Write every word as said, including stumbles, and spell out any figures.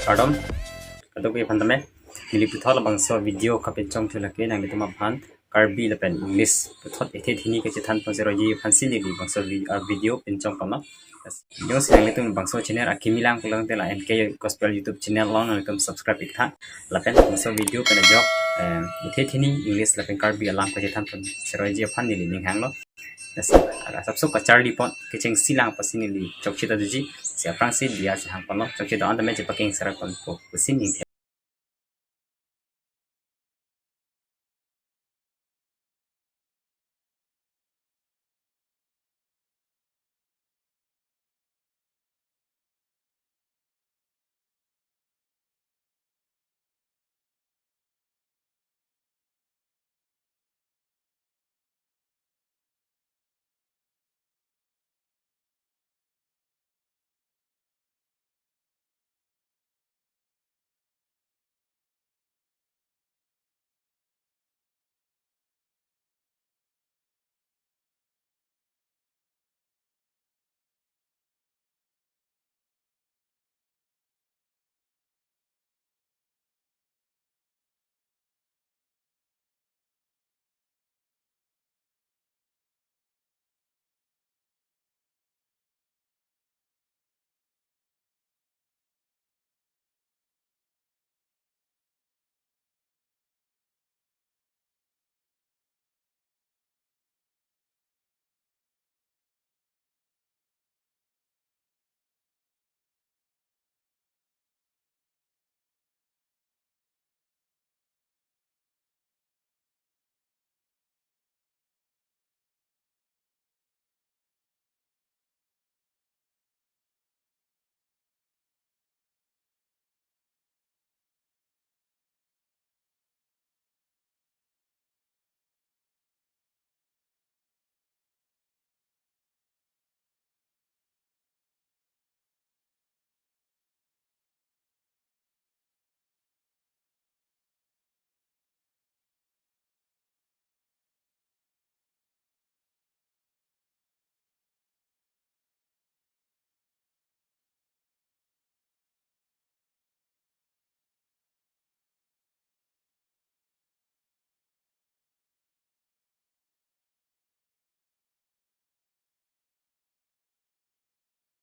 Kardom, kadokave aphan tame. Neli puthot labangso video kapachong thu lake nanglitum aphan Karbi lapen English puthot ethe thini kachethan pon seroiji aphansi neli bangso vi-, ah, video pachong kama. Jongsi nanglitum bangso channel akimi lang pulang te la N K Gospel YouTube channel along nanglitum subscribe ik tha. Lapen bangso video pen ajok, eh, ethe thini English lapen Karbi alam kachethan pon seroiji aphan neli ning hanglo. Lasi, ara sapso kacharli pon kechengsi lang apotsi neli chokche ta doji, si aphrangsi diya si hang ponlo, chokche do-an tame chepakeng sera ponpo pusi ning the.